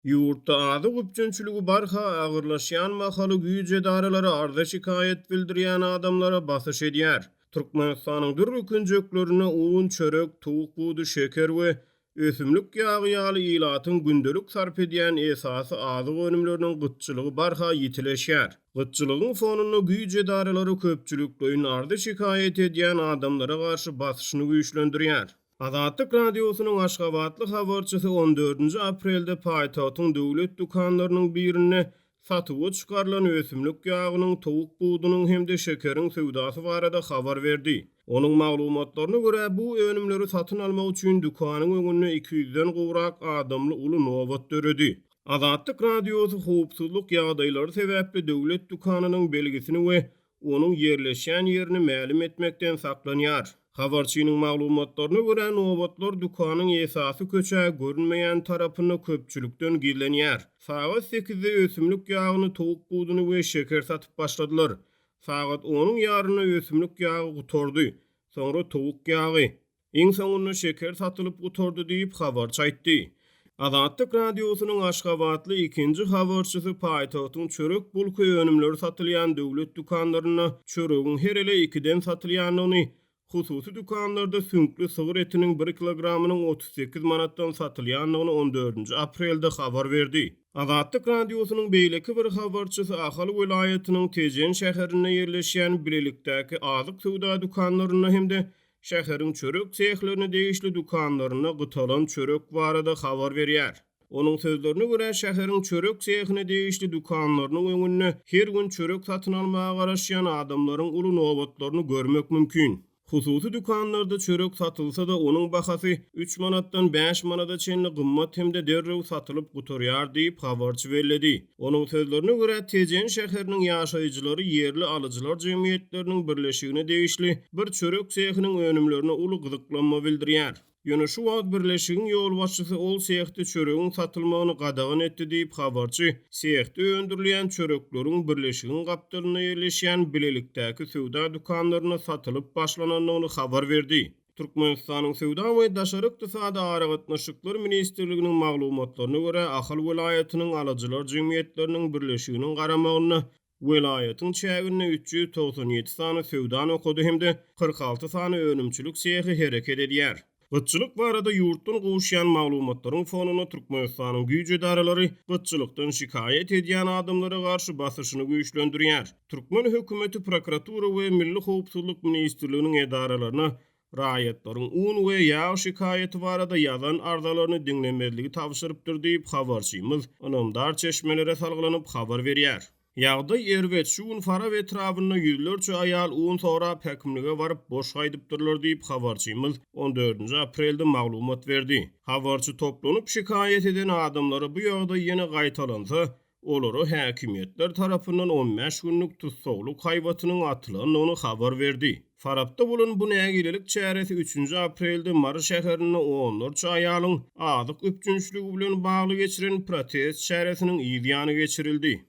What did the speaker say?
Ýurtda azyk üpjünçiligi barha agyrlaşýan mahaly güýç edaralary arza-şikaýat bildirýän adamlara basyş edýär. Türkmenistanyň dürli künjeklerinde un, çörek, towuk budy, şeker we ösümlik ýagy ýaly ilatyň gündelik sarp edýän esasy azyk önümleriniň gytçylygy barha ýitileşýär. Gytçylygyň fonunda güýç edaralary köpçülikleýin arza-şikaýat edýän adamlara garşy basyşyny güýçlendirýär. Azatlyk Radiosynyň aşgabatly habarçysy on dördünji aprelde paýtagtyň döwlet dükanlarynyň birinde satuwa çykarylan ösümlik ýagynyň, towuk budunyň hem-de şekeriň söwdasy barada habar berdi. Onuň maglumatlaryna görä, bu önümleri satyn almak üçin dükanyň öňünde 200-den gowrak adamly uly nobat döredi. Azatlyk Radiosy howpsuzlyk ýagdaýlary sebäpli döwlet dükanynyň belgisini we onuň ýerleşýän ýerini mälim etmekden saklanýar. Habarçynyň maglumatlaryna görä, nobatlar dükanyň esasy köçä görünmeýän tarapynda köpçülikden gizlenýär. Sagat sekizde ösümlik ýagyny, towuk buduny we şeker satyp başladylar. Sagat onuň ýarynda ösümlik ýagy gutardy. Soňra towuk ýagy. Iň soňunda şeker satylyp gutardy diýip, habarçy aýtdy. Azatlyk Radiosynyň aşgabatly ikinji habarçysy paýtagtyň çörek-bulka önümleri satylýan döwlet dükanlarynda çöregiň her ele ikiden satylýandygyny, hususy dükanlarda süňkli sygyr etiniň bir kilogramynyň 38 manatdan satylýandygyny on dördünji aprelde habar berdi. Azatlyk Radiosynyň beýleki bir habarçysy Ahal welaýatynyň Tejen şäherinde ýerleşýän bilelikdäki azyk söwda dükanlarynda hem-de şäheriň çörek sehlerine degişli dükanlarynda gytalan çörek barada habar berýär. Onuň sözlerine görä, şäheriň çörek sehine degişli dükanlarynyň öňünde her gün çörek satyn almaga garaşýan adamlaryň uly nobatlaryny görmek mümkin. Hususy dükanlarda çörek satylsa-da, onuň bahasy üç manatdan bäş manada çenli gymmat hem-de derrew satylyp gutarýar diýip, habarçy belledi. Onuň sözlerine görä, Tejen şäheriniň ýaşaýjylary ýerli alyjylar jemgyýetleriniň birleşigine degişli bir çörek sehiniň önümlerine uly gyzyklanma bildirýär. Ýöne şu wagt birleşigiň ýolbaşçysy ol sehde çöregiň satylmagyny gadagan etdi diýip, habarçy sehde öndürilýän çörekleriň birleşigiň gapdalynda ýerleşýän bilelikdäki söwda dükanlarynda satylyp başlanandygyny habar berdi. Türkmenistanyň Söwda we daşary ykdysady aragatnaşyklar ministrliginiň maglumatlaryna görä, Ahal welaýatynyň alyjylar jemgyýetleriniň birleşiginiň garamagynda welaýatyň çäginde 397 sany söwda nokady hem-de 46 sany önümçilik sehi hereket edýär. Gytçylyk barada ýurtdan gowuşýan maglumatlaryň fonunda Türkmenistanyň güýç edaralary gytçylykdan şikaýat edýän adamlara garşy basyşyny güýçlendirýär. Türkmen hökümeti prokuratura we Milli howpsuzlyk ministrliginiň edaralaryna raýatlaryň un we ýag şikaýaty barada ýazan arzalaryny diňlemezligi tabşyrypdyr diýip, habarçymyz ynamdar çeşmelere salgylanyp habar berýär. Ýagdaý erbet, şu gün Farap etrabynda ýüzlerçe aýal un sorap häkimlige baryp, boş gaýdypdyrlar diýip, habarçymyz on dördünji aprelde maglumat berdi. Habarçy toplanyp şikaýat eden adamlara bu ýagdaý ýene gaýtalansa, Olara häkimiýetler tarapyndan on bäş günlük tussaglyk haýbatynyň atylandygyny habar berdi. Farapda bolan bu nägilelik çäresi üçünji aprelde Mary şäherinde onlarça aýalyň azyk üpjünçiligi bilen bagly geçiren protest çäresiniň yz ýany geçirildi.